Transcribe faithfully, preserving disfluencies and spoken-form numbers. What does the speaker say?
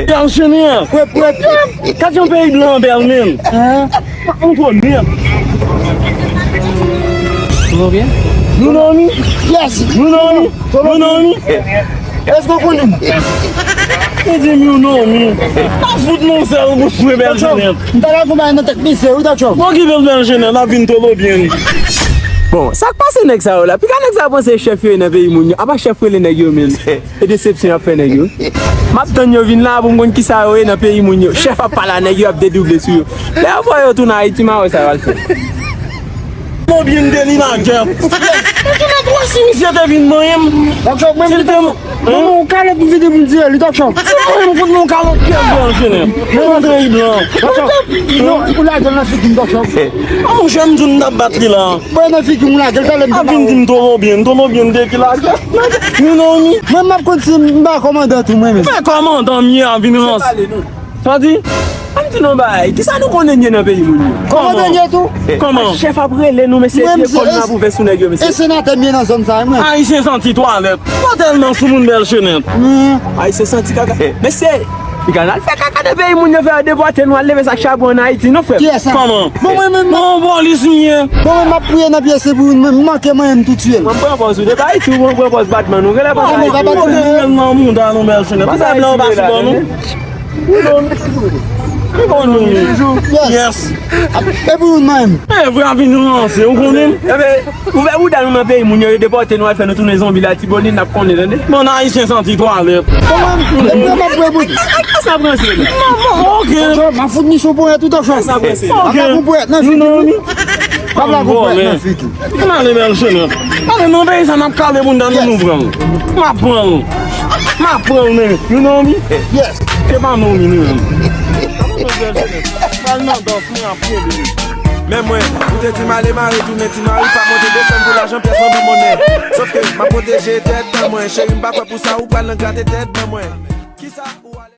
Bèl Chenèt. Pwèp, pwèp. Gad yon peyi blan bèl, menm. Hein? M konnen. Tout va bien? Nou nan mi? Yes. Nou nan mi? Nou nan mi? Èske w konnen m? Li di m nou nan mi. Pa fout non sèl bouch mwen, Bèl Chenèt. M ta la konbay nan tèt misye, wi, Dòk Chòm. Bon, ki bèl Bèl Chenèt, n ap vin tolo byen. Bon, sa k pase nèg sa yo la? Piga nèg sa yo panse chèf yo ye nan peyi moun yo. Apa chèf rele nèg yo, menm. E desepsyon y ap fè nèg yo. M ap tann yo vin la pou m konn kisa yo ye nan peyi moun yo. Chèf ap pale a nèg yo, ap dedouble sou yo. Lè yo voye yo tounen Ayiti, m a wè sa yo al fè. Konbyen de li lagè? Ou konnen twa si misye te vin manyen m. Dòk Chòm, mwen, si l te manman, ou kalòt pou vide pou m dire li, Dòk Chòm. Se mwen m fout nan kalòt pyè blan, Chenèt. Mwen antre yi blan. Dòk Chòm, non, ou lage l nan figi m, Dòk Chòm. A monchè, m di w m t ap bat li la. Mwen nan figi m lage l, talè m te ba ou. Ap vin di m tolo byen, tolo byen de ki lagè. You know me. Mwen m ap konn si m pa kòmandan tou mwen menm. Men kòmandan m ye a vin ranse. Sa di? Ann di nou bagay, kisa nou konnen n ye nan peyi moun yo? Kòmandan n ye tou? Kòman? Chèf ap rele nou, mesye, vye kòb n ap ouvè sou nèg yo, mesye. E senatè m ye nan zòn sa, mwen. Ayisyen santi twalèt. Mwen tèlman sou moun Bèl Chenèt. Ayisyen santi kaka. Mesye, piga n al fè kaka nan peyi moun yo, fè yo depòte nou, al leve sak chabon ann Ayiti, non, frè m? Kiyès sa? Kòman? Bon, mwen menm, bon, polis m ye. Bon, mwen m ap priye nan pye se pou m manke manyen m tou tiye l. Mwen pran pòz ou depi Ayiti, ou pran pòz Batman, ou genlè panse Ayiti. Mwen gen nan mouda nou Bèl Chenèt. Tout sa blan yo pa sou bò nou. Ou non. Ou bon nou. Yes. E pou nou menm. E vre a vin ranse, ou konnen. Ou fè bouda nou nan peyi moun yo, yo depòte nou al fè nou tounen zonbi Latibonit, n ap konnen, tande. Bann ayisyen santi twalèt. Kòman m ap bwè bout? Sa pran se. Ok. M ap fout misyon pou tou tan chòf. Sa pran se. Ok. Ap la pou pwèt nan figi. Ap la pou pwèt nan figi. Ann ale Bèl Chenèt. Ale nan peyi sa n ap kale bounda nou, nou pran l. M ap pran l. M ap pran l, men. You know me? Yes. Se pa non mi, non. Pral nan dans, mwen ap pran li. Men mwen, ou te di m ale mare tounen ti mari, pa monte desann pou lajan pyès anvi monnen. Sòf ke m ap pwoteje tèt mwen, cheri m pa kwè pou sa ou pral nan grate tèt ban mwen. Kisa ou ale